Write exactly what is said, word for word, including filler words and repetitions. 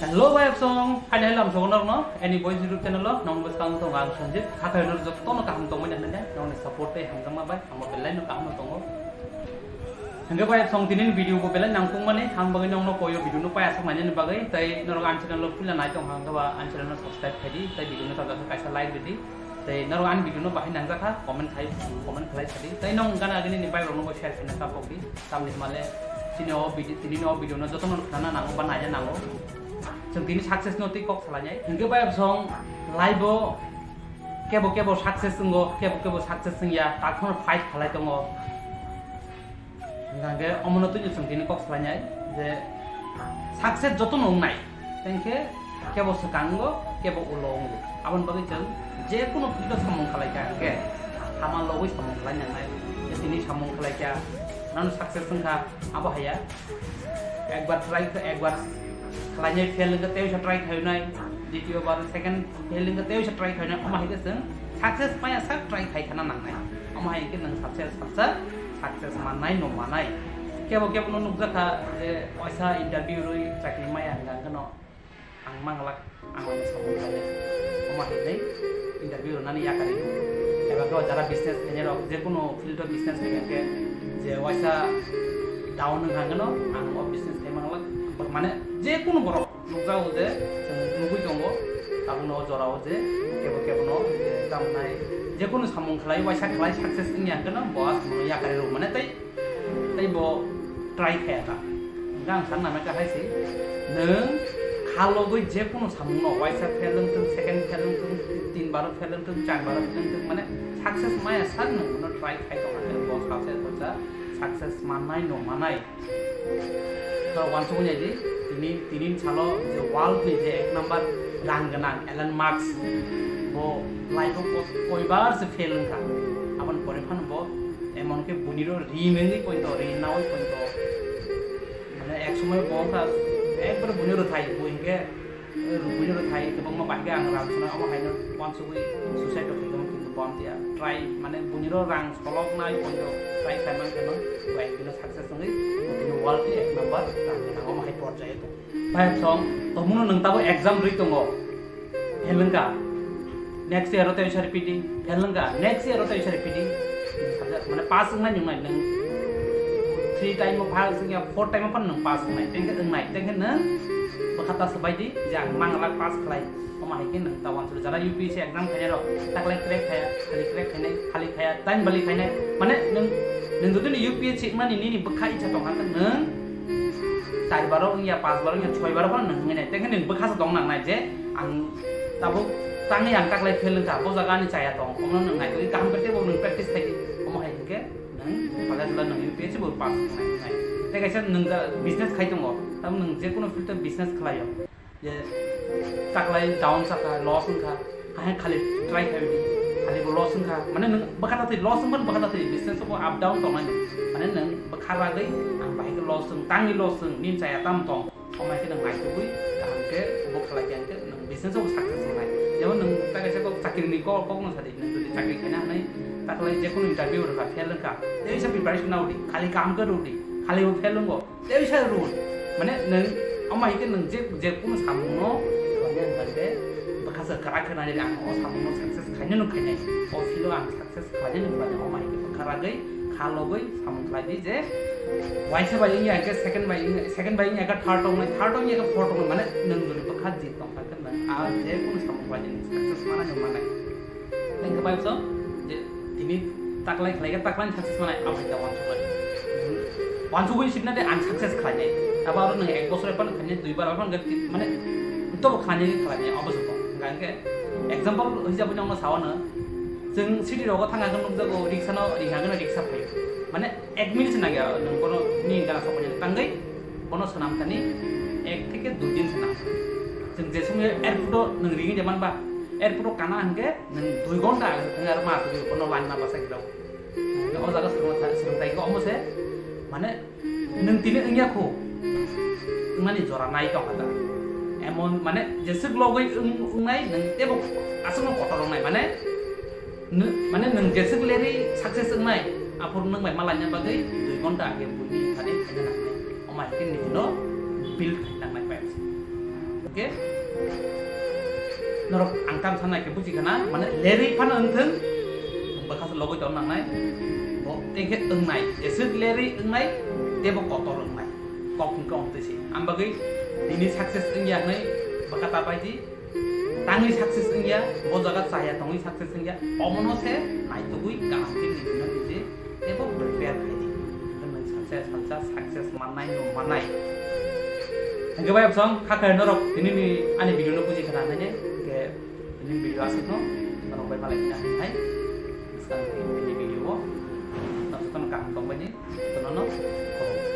Hello bai song, hai hai lam song norno, any boys YouTube channel lo, nong bwskang tong ang Sanjit, hakai nor jotto no kaham tong manya nanya, nong ni support tei hamjakma bai, amo belai no kaham tong o. Hingke bai song tinin video bo belai nangkung mani, ham bagwi nong no koyo video no paya sak manya ni bagwi, tei norok ang channel lo pila nai tong hang ba ang channel no subscribe khai di, tei video no tabla kaisa like di, tei norok ang video no bahai nangjak kha, comment khai, comment khlai sadi, tei nong gana gini ni bai rok no bo share khai na tabok di. Tamni hwnmale chini o video, tini o video no jotono khna nango ba naina nango. Chwng tini success no twi kok salainai. Hwnkhe bai song life o kebo kebo success wngo, kebo kebo success wngya, takhorno fight khalai tongo. Hwnkhe omono twi chwng tini kok salainai je success jotono wngnai. Tengkhe kebo swkango, kebo ulo wngo. Aboni bagwi chwng je kunu field o samung khalai kha hwnkhe, hama logwi samung khalai nangnai. Je tini samung khalai kha, nano success wngkha, abo haya. Ekbar try, ekbar khlainai fail wngkha, tei try khainai. Ditiyo bar second fail wngkha, tei try khainai. Omo hai khe chwng success maya sak try khai khana nangnai. Omo hai khe nwng success, success, success mannai, no manai. Kebo kebo no nukjakha je waisa interview rwi chakri maya hwnkha hwnkhe no. Ang manglak, ang ani samung khlainai. Omo hai hinwi interview rwnani yakarwi. Eba khe o jara business khainai rok, je kunu field o business khai khe je waisa down wngkha hwnkhe no, ang o business khai manglak. Mane je kunu borok nukjago je chwng nugwi tongo, tabukno o jorao je kebo kebo no je tamo nai je kunu samung khlai, waisa khlai success wngya hwnkhe no bo aswkno yakarwi rw mane tei Tei bo try khaya ta. Hingkhe ang sanna nai kha hai se, nwng kha logwi je kunu samungno, waisa fail wng thung, second fail wng thung, tin baro fail wng thung, char baro fail wng thung, mane success maya sak nwng bono try khai tong kha, bo success, bo success mannai, no mannai. To wansugwi nai di, tini, tini salo je world ni je ek number rang gwnang Elon Musk, bo life o ko-, koibar se fail wngkha, aboni pore phano bo Emon khe buini ro ri nangwi poito, ri nawi poito. Mane ek somoy bo wngkha ekbare buini ro thai, bo hinkhe, eh, buini ro thai kwbangma bahai khe ang rang swnai, omo haino uansugwi suicide rok khaikhe omo kintu bom tiya. Try mane buini ro rang solok nai poito, try khaimang khaimang, bai bino success wngwi, bini world ni ek number rang gwnang, omo hai porjai tong. Bai song, tongmano nwng tabuk exam rwi tongo. Fail wngkha. Next year o tei oisa repeating. Fail wngkha. Next year o tei oisa repeating. Subject mane pass wngnai nwngnai nwng. Three time o pass wngya, four time o phano nwng pass wngnai. Tengkhe wngnai. Tengkhe nwng bwkha ta swbai di je ang manglak pass khlai. Omo hai khe nwng ta uansukha jara U P S C exam khainai rok. Taklai crack khaya, khali crack khainai, khali khaya, time bali khainai. Mane nwng, nwng jodi ni U P S C wngmani nini bwkha icha tongkha khe nwng char baro wngya, paanch baro wngya, choi baro phano nwng wngwi nai. Tengkhe nwng bwkha se tong nangnai je ang tabuk tangwi ang taklai fail wngkha, bo jaga ani chaya tong, omono nwng naitugwi kaham khe teibo nwng practice khai di. Omo hai hwnkhe nwng phalai phalai nwng U P S C bo pass wngnai. Tei kaisa nwng ja business khai tongo, tabuk nwng jekunu field o business khlaio. Je taklai down sakha, loss wngkha, hai khali try khai di, khali bo loss wngkha, mane nwng bwkha ta thwi loss wngmani bwkha ta thwi business o bo up down tongnai, mane nwng bwkha ragwi ang bahai khe loss wng, tangwi loss wng, nini chaya tam tong, omo hai khe nwng naitugwi kaham khe bo khlai khe nwng business o bo success wngnai. Jemon nwng ta kaisa kok chakri ni kok, kok no sadi, nwng jodi chakri khaina hinwi taklai jekunu interview rwkha, fail wngkha, tei sa preparation nao di, khali kaham khe rw di, khali bo fail wngo. Tei sa rule, mane nwng omo hai khe nwng je, je kunu samungno khlaina hwnkha khe bwkha se kwrak khe nai ang o samungno success khainai no khainai, o field o ang success khlainai no khlainai, omo hai khe bwkha ragwi kha logwi samung khlai di je waisa bai wngya khe second bai wngya, second bai wngya khe third tongnai, third wngya khe fourth tongnai, mane nwng jodi bwkha jit tongkha khe nwng a je kunu samung khlai di nwng success manai no manai. Tei hwnkhe bai bwswk je tini taklai khlai khe taklai ni success manai, abo hai khe uansuknai. Uansugwi sikna de ang success khlainai. Abo aro nwng ek bosor ephano khlainai, dui bar ephano khe mane joto bo khlainai khlainai, abo se kok. Hwnkha hwnkhe example hijab nokno sawano, chwng city rogo thangkha khe nukjago, riksano ringkha kheno riksa phaio. Mane ek minute se nangya, nwng bono nini gana sokmani tangwi bono swnam thani ek theke dui din swnam. Chwng je somoi airport o nwng ringwi de manba, airport o kana hwnkhe nwng dui ghonta age thangwi aro ma twi bono line ma basa gilao. O jaga swrwng thai, swrwng thai khe omo se, mane nwng tini wngya khu wngmani jora nai tongkha ta. Emon mane jeswk logwi wng-, wngnai nwng teibo aswkno kotor wngnai, mane Nw-, mane nwng jeswk lerwi success wngnai, aphuru nwng bai malaina bagwi dui ghonta age buini thani khaina nangnai. Omo hai khe nini no build khaina nangnai pai se. Ke norok ang kam sanai ke buji khana, mane lerwi phano wngthung, bwkha se logoi tong nangnai. Bo tengkhe wngnai, jeswk lerwi wngnai, tebo kotor wngnai. Kok hwnkhe omtwi se. Ang bagwi tini success wngya hwnwi bwkha ta paidi, tangwi success wngya, bo jaga chaya tongwi success wngya, omono se naitugwi kaham khe nini nini je tebo prepare khaidi. Hwnkhe nwng salsa salsa success mannai, nwng mannai. Hwnkhe bai absong kha khe norok tini ni ani video no buji khana hwnwi, hwnkhe tini video aswk no norok bai malai khna hwnwi hai. Bwskang tini video o norok jotono kaham tong bai ni, jotono no khobor.